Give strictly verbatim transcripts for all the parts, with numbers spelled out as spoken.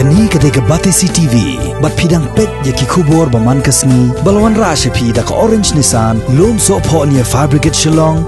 Kane ka dei ka Batesi T V, bad phi dang peit ïa ki khubor ba man ka sngi, ba la wanrah sha phi da ka Orange Nissan, Lumsohphoh near Fire Brigade Shillong.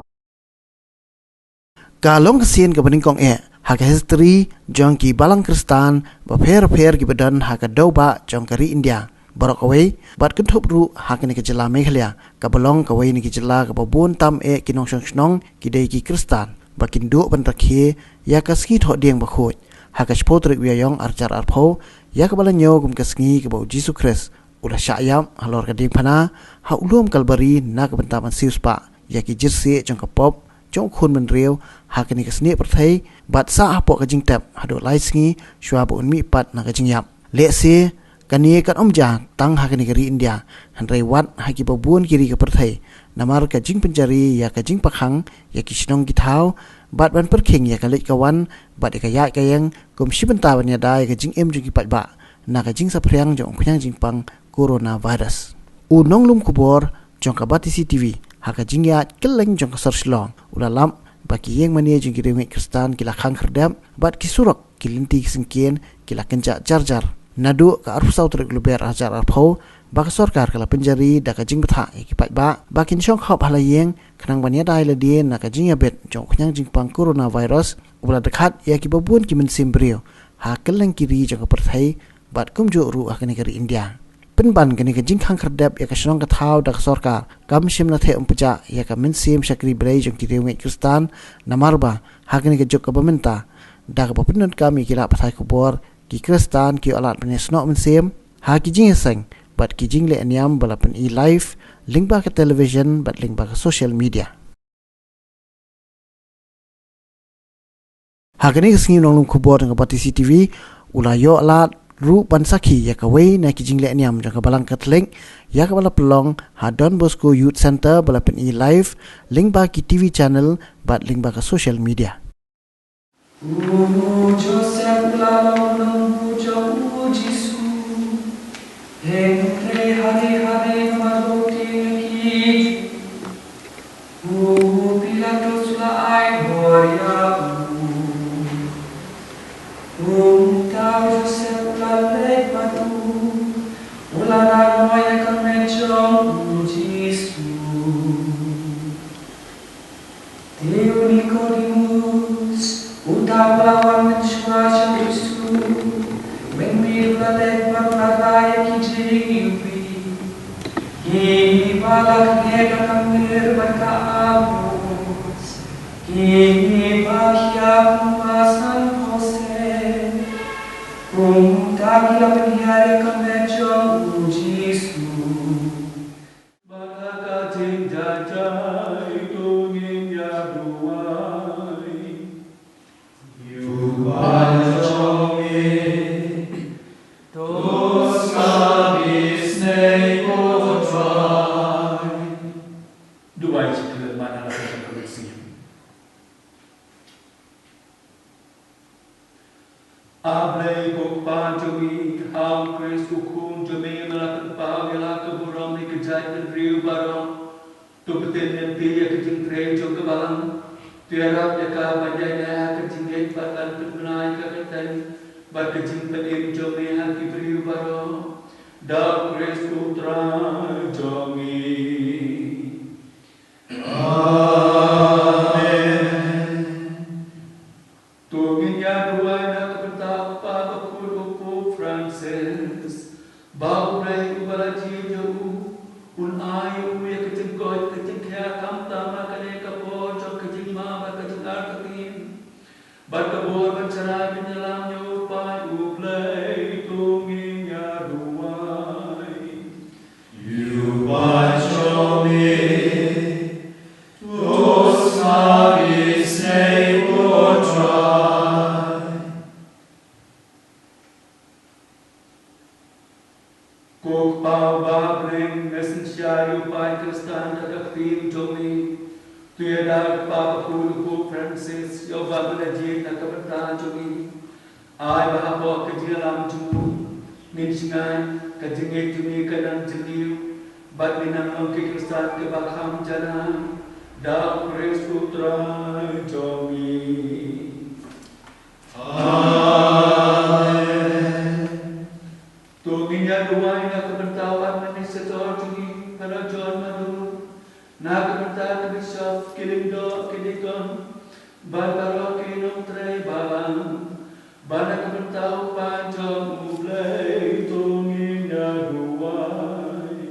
Ka long ka sien kaba nyngkong eh ha ka history jong ki balang Khristan bapher bapher kiba don ha ka dewbah jong ka ri India baroh kawei, bad kynthup ruh ha kane ka jylla Meghalaya, kaba long kawei na ki jylla kaba bun tam eh ki nongshong shnong ki dei ki Khristan, ba kin duh ban rakhe ïa ka Sngi Thohdieng Bakhuid ha ka shiphew tarik u Ïaïong arhajar arphew, ïa kaba la ñiew kum ka sngi kaba u Jisu Khrist u la shah ïap halor ka diengphna ha u lum Kalbari na ka bynta ban siewspah ïa ki jyrsieh jong ka pop jong u Khunbynriew ha kane ka snieh pyrthei, bad sah hapoh ka jingtep haduh lai sngi shuwa ba un mihpat na ka jingïap. Lehse kane kan ym jia tang ha kane ka ri India, hynrei wat ha kiba bun ki ri ka pyrthei, namar ka jingpynjari ïa ka jingpyrkhang ïa ki shnong ki thaw, bad ban pyrkhing ïa ka leit ka wan bad ïa ka ïaid ka ïeng, kum shi bynta ban ïada ïa ka jingim jong ki paidbah na ka jingsaphriang jong u khñiang jingpang coronavirus. U nonglum khubor jong ka Batesi T V ha ka jingïaid kylleng jong ka sor Shillong u la lap ba ki ïing mane jong ki riewngeit Khristan ki la khang khyrdep, bad ki surok, ki lynti, ki syngkien ki la kynjah jar jar. Naduh ka arphew saw tarik Lber arhajar arphew, ba ka sorkar ka la pynjari da ka jingbthah ïa ki paidbah ba kin shong khop ha la ïing, khnang ban ïada ïa lade na ka jingïabit jong u khñiang jingpang coronavirus, uba la dkhat ïa kiba bun ki mynsiem briew ha kylleng ki ri jong ka pyrthei, bad kumjuh ruh ha kane ka ri India. Pynban kane ka jingkhang khyrdep ïa ka shnong ka thaw da ka sorkar kam shym la theh umphniang ïa ka mynsiem shakri brei jong ki riewngeit Khristan, namar ba ha kane ka juk kaba mynta, da kaba pyndonkam ïa ki lad pathai khubor, ki Khristan ki ïoh lad ban ïasnoh mynsiem ha ki jingïaseng bad ki jingleh niam ba la pyni live lyngba ka television bad lyngba ka social media. Ha kane ka sngi u nonglum khubor jong ka Batesi T V u la ïoh lad ruh ban sakhi ïa kawei na ki jingleh niam jong ka Balang Katholik, ïa kaba la pynlong ha Don Bosco Youth Centre, ba la pyni live lyngba ki T V channel bad lyngba ka social media. U Joseph u la long nongbuh jong u Jisu. Hynrei hadien hadien namar ba u tieng ïa ki Jiw, u Pilatus u la ai bor ïa u. Kumta u Joseph u la leit bad u, u la rah noh ïa ka met jong u Jisu. Te u Nikodemus, uta uba la wan mynshuwa sha u Jisu mynmiet, u la leit bad u la rah ïa ki jingïewbih. Kiba la khnieh da ka mir bad ka aloes, kiba khia kumba sanphew seh. Kumta ki la pynhiar ïa ka met jong u Jisu. Ba la ka jingjynjar to ngin ïa duwai. Ïa u Blei jong ngi, to sngap isynei ko Trai. Duwai shi kynmaw na la ka jong ka mynsiem. A Blei ko Kpa jong ngi, ha u Khrist u Khun jong me, me la pynpaw ïa la ka burom ne ka jaitbynriew baroh. To pyntip lynti ïa ka jingtrei jong ka balang. To ïarap ïa ka ban ïaineh ha ka jingngeit bad ban pynbna ïa ka kyrteng bad ka jingpynim jong me ha ki briew baroh. Da u Khrist u Trai jong ngi. Amen. To ngin ïa duwai na ka bynta u Kpa Bakhuid u Pope Francis, ba U Blei uba la jied ïa u un ai ïa u ïa ka jingkoit ka jingkhiah khamtam ha kane ka por jong ka jingma bad ka jingartatien. Bad ka bor ban sharai ban ïalam ïa u paid U Blei, to ngin ïa duwai. Ïa u paid jong me, to sngap isynei ko Trai. Ko Kpa uba ha bneng, me synshar ïa u paid Khristan da ka ktien jong me. To ïada ïa u Kpa Bakhuid u Pope Francis, ïa uba me la jied na ka bynta jong ngi. Ai ba hapoh ka jingïalam jong u ngin shngaiñ, ka jingngeit jong ngi kan nang jylliew, bad ngin nang long ki Khristan kiba kham janai. Da u Khrist u Trai jong ngi. Amen. Ïa duwai na ka bynta u administrator jong ngi, Phadar John Madur, na ka bynta ki bishop, ki lyngdoh, ki deacon, bad baroh ki nongtrei balang, bad na ka bynta u paid jong U Blei, to ngin ïa duwai.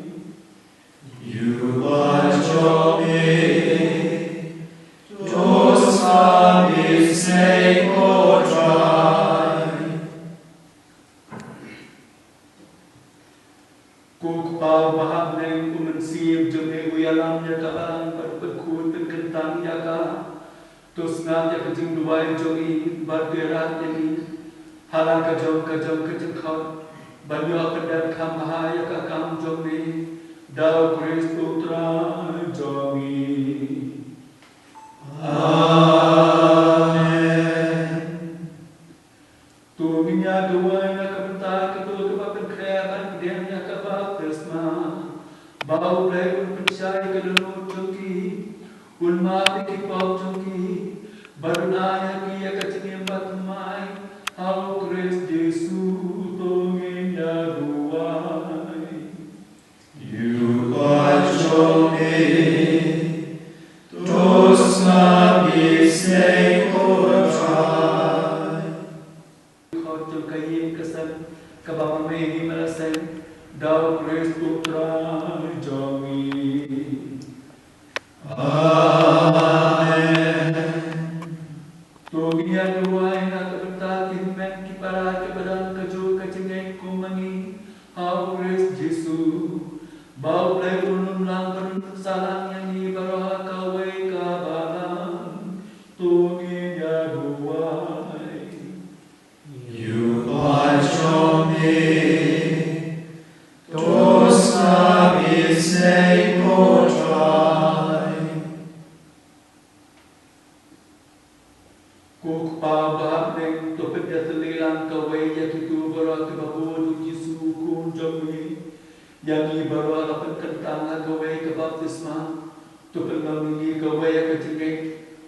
Ïa u paid jong me, to sngap isynei, ko Trai. Ko Kpa uba ha bneng, U Mynsiem jong me u ïalam ïa ka balang bad u pynkhuid pynkyntang ïa ka. To sngap ïa ka jingduwai jong ngi bad to ïarap ïa ngi ha la ka jong ka jong ka jingkhot, ban ïoh pyndep kham bha ïa ka kam jong me, da U Khrist U Trai jong ngi. Amen. To ngin ïa duwai na ka bynta kito kiba pynkhreh ban pdiang ïa ka baptisma, ba U Blei un pynshai ïa ka dohnud jong ki, un map ïa ki pop jong ki, bad un ai ïa ki ïa ka jingim bathymmai ha U Khrist Jisu. To ngin ïa duwai. Ïa u paid jong me, to sngap isynei, ko Trai. Khot jong ka ïing ka sem kaba ma me hi me la seng, da U Khrist U Trai jong ngi. Amen. To ngin ïa duwai na ka bynta ki hynmen ki para kiba don kajuh ka jingngeit kum ma ngi ha U Khrist Jisu, ba U Blei un ym lang ban sahlang ïa ngi baroh ha kawei ka balang. To ngin ïa duwai. Ïa u paid jong me, to sngap isynei, ko Trai. Ko Kpa uba ha bneng, to pynïatylli lang kawei ïa kito baroh kiba bud ïa U Jisu U Khun jong me. Ïa ngi baroh la pynkyntang ha kawei ka baptisma. To pynlong ïa ngi kawei ïa ka jingngeit,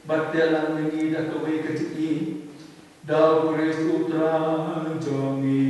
bad teh lang ïa ngi da kawei ka jingïeit, da U Khrist U Trai jong ngi.